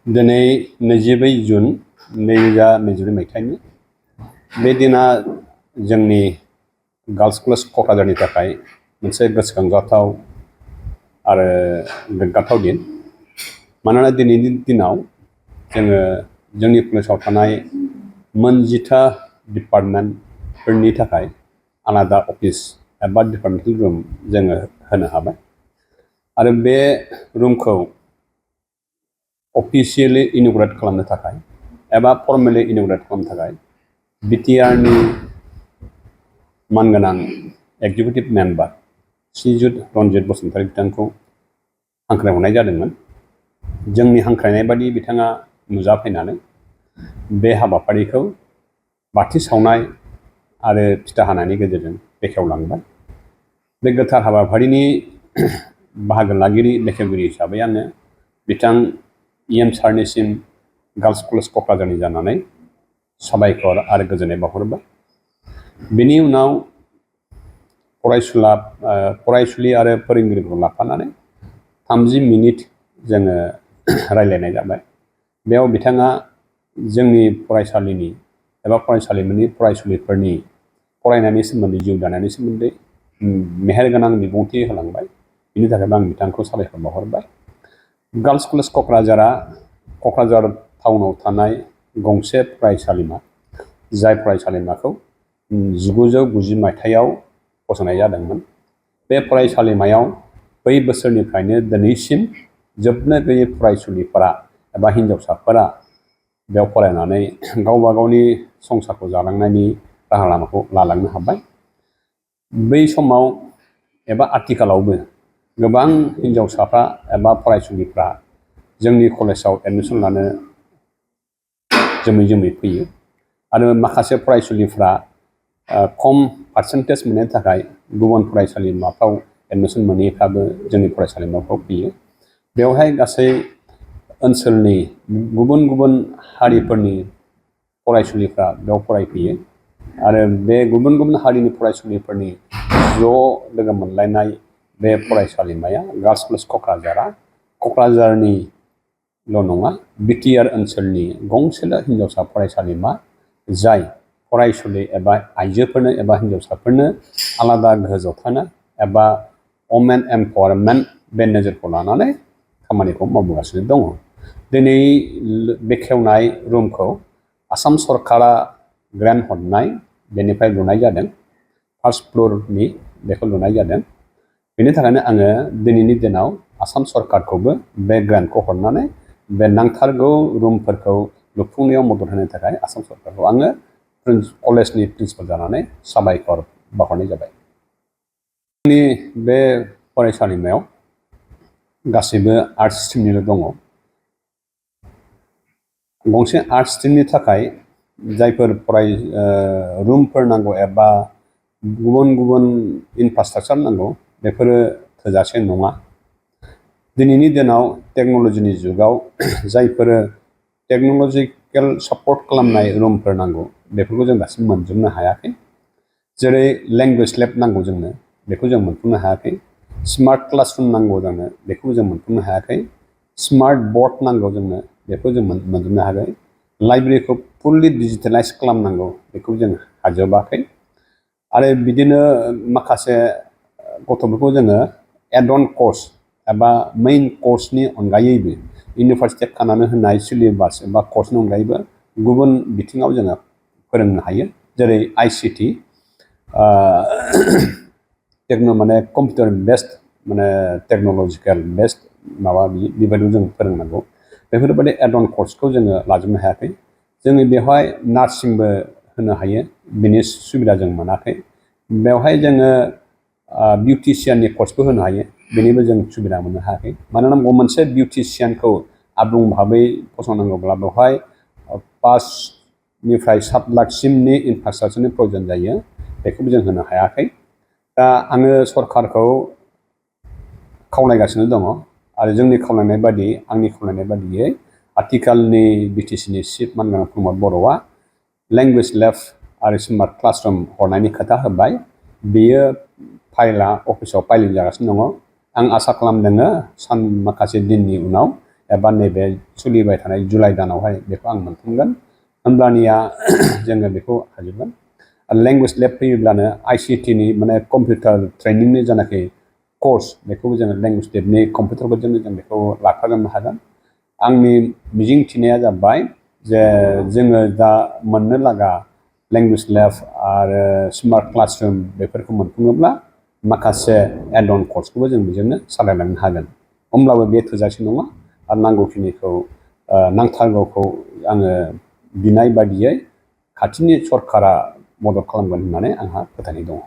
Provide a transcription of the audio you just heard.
दिनै 24 जुन 2022 मायथाइनि बे दिना जोंनि गार्ल्स कलेज क'क्राझारनि थाखाय मोनसे गोसोखांजाथाव आरो गोग्गाथाव दिन। मानोना दिनैनि दिनाव जोङो जोंनि कलेजाव थानाय मोनजिथा डिपार्टमेन्टफोरनि थाखाय आलादा अफिस एबा डिपार्टमेन्टेल रुम जोङो होनो हाबाय। आरो बे रुमखौ अफिसियेलि इन'ग्रेट खालामनो थाखाय एबा फर्मेलि इन'ग्रेट खालामनो थाखाय बिटिआरनि मानगोनां एक्जिकिउटिभ मेम्बार श्रीजुत रन्जित बसुमतारी बिथांखौ हांख्रायहरनाय जादोंमोन। जोंनि हांख्रायनाय बादि बिथाङा नुजाफैनानै बे हाबाफारिखौ बाथि सावनाय आरो फिथा हानायनि गेजेरजों बेखेवलांबाय। बे गोथार हाबाफारिनि बाहागो लागिरि बेखेवगिरि हिसाबै आङो बिथां EM सारनिसिम गार्ल्स कलेज क'क्राझारनि जानानै साबायखर आरो गोजोननाय बावहरबाय। बेनि उनाव फरायसुलि आरो फोरोंगिरिफोरखौ लाफानानै 30 मिनिट जोङो रायज्लायनाय जाबाय। बेयाव बिथाङा जोंनि फरायसालिनि एबा फरायसालिमानि फरायसुलिफोरनि फरायनायनि सोमोन्दै जिउ दानायनि सोमोन्दै मेहेरगोनां बिबुंथि होलांबाय। बिनि थाखायबो आं बिथांखौ साबायखर बावहरबाय। गार्ल्स कलेज क'क्राझारा क'क्राझार टाउनाव थानाय गंसे फरायसालिमा, जाय फरायसालिमाखौ 1990 मायथाइयाव फसंनाय जादोंमोन। बे फरायसालिमायाव बै बोसोरनिफ्रायनो दिनैसिम जोबनो गैयै फरायसुलिफोरा एबा हिन्जावसाफोरा बेयाव फरायनानै गावबा गावनि संसारखौ जालांनायनि राहा लामाखौ लालांनो हाबाय। बै समाव एबा आथिखालावबो गोबां हिन्जावसाफ्रा एबा फरायसुलिफ्रा जोंनि कलेजाव एडमिसन लानो जोमै जोमै फैयो। आरो माखासे फरायसुलिफ्रा खम पार्सेन्टेज मोननायनि थाखाय गुबुन फरायसालिमाफ्राव एडमिसन मोनैफ्राबो जोंनि फरायसालिमाफ्राव फैयो। बेवहाय गासै ओनसोलनि गुबुन गुबुन हारिफोरनि फरायसुलिफ्रा बेयाव फरायफैयो। आरो बे गुबुन गुबुन हारिनि फरायसुलिफोरनि ज' लोगो मोनलायनाय बे फरायसालिमाया गार्ल्स कलेज क'क्राझारा क'क्राझारनिल' नङा, बिटिआर ओनसोलनि गंसेल' हिन्जावसा फरायसालिमा, जाय फरायसुलि एबा आइजोफोरनो एबा हिन्जावसाफोरनो आलादा गोहो जौगाहोनो एबा वमेन एम्पावारमेन्ट बे नोजोरखौ लानानै खामानिखौ मावबोगासिनो दङ। दिनै बेखेवनाय रुमखौ आसाम सरकारा ग्रेन्ट हरनाय बेनिफ्राय लुनाय जादों। फार्स्ट फ्ल'रनि बेखौ लुनाय जादों। बेनि थाखायनो आङो दिनैनि दिनाव आसाम सरकारखौबो बे ग्रेन्टखौ हरनानै बे नांथारगौ रुमफोरखौ लुफुंनायाव मदद होनो थाखाय आसाम सरकारखौ आङो कलेजनि प्रिन्सिपाल जानानै साबायखर बावहरनाय जाबाय। जोंनि बे फरायसालिमायाव गासैबो आर्ट्स स्ट्रिमनिल' दङ। गंसे आर्ट्स स्ट्रिमनि थाखाय जायफोर रुमफोर नांगौ एबा गुबुन गुबुन इनफ्रास्ट्राक्चार नांगौ, बेफोरो थोजासे नङा। दिनैनि दिनाव टेक्न'लजिनि जुगाव जायफोर टेक्न'लजिकेल सापर्ट खालामनाय रुमफोर नांगौ, बेफोरखौ जों दासिम मोनजोबनो हायाखै। जेरै लेंगुवेज लेब नांगौ जोंनो, बेखौ जों मोनफुंनो हायाखै। स्मार्ट क्लासरुम नांगौ जोंनो, बेखौ जों मोनफुंनो हायाखै। स्मार्ट बर्ड नांगौ जोंनो, बेखौ जों मोनजोबनो हायाखै। लाइब्रेरिखौ फुल्लि डिजिटेलाइज खालामनांगौ, बेखौ जों हाजोबाखै। आरो बिदिनो माखासे गथ'फोरखौ जोङो एड अन कर्स एबा मेइन कर्सनि अनगायैबो इउनिभार्सिटिया खानानै होनाय सिलेबास एबा कर्सनि अनगायैबो गुबुन बिथिङाव जोङो फोरोंनो हायो। जेरै ICT माने कम्पिउटार बेस्ड माने टेक्न'लजिकेल बेस्ड माबा बेबायदियाव जों फोरोंनांगौ। बेफोरबायदि एड अन कर्सखौ जोङो लाजोबनो हायाखै। जोङो बेवहाय नार्सिंबो होनो हायो, बिनि सुबिदा जों मोनाखै। बेवहाय जोङो बिउटिसियाननि कर्सबो होनो हायो, बेनिबो जों सुबिदा मोननो हायाखै। मानोना मोनसे बिउटिसियानखौ आबुं भाबै फसंनांगौब्ला बेवहाय 5 लाख 7 लाखसिमनि इनफ्रास्ट्राक्चारनि प्रयजन जायो, बेखौबो जों होनो हायाखै। दा आङो सरकारखौ खावलायगासिनो दङ। आरो जोंनि खावलायनाय बादि आंनि खावलायनाय बादियै आथिखालनि BTCनि चिफ मानगोनां प्रमद बर'आ लेंगुवेज लेब आरो स्मार्ट क्लासरुम हरनायनि खोथा होबाय। बेयो फाइलआ अफिसाव फाइलिं जागासिनो दङ। आं आसा खालामदों माखासे दिननि उनाव एबा नैबे सोलिबाय थानाय जुलाइ दानावहाय बेखौ आं मोनफुंगोन। होमब्लानिया जोङो बेखौ हाजोबगोन। लेंगुवेज लेब फैयोब्लानो ICTनि माने कम्पिउटार ट्रेनिंनि जानाखि कर्स बेखौबो जोङो लेंगुवेज लेबनि कम्पिउटारफोरजोंनो जों बेखौ लाफानो हागोन। आंनि मिजिंथिनाया जाबाय जे जोङो दा मोननो लागा लेंगुवेज लेब आरो स्मार्ट क्लासरुम बेफोरखौ मोनफुङोब्ला माखासे एड अन कर्सखौबो जों बेजोंनो सालायलांनो हागोन। होमब्लाबो बे थोजासे नङा आरो नांगौखिनिखौ नांथारगौखौ आङो बिनाय बादियै खाथिनि सरकारा मदद खालामगोन होननानै आंहा फोथायनाय दङ।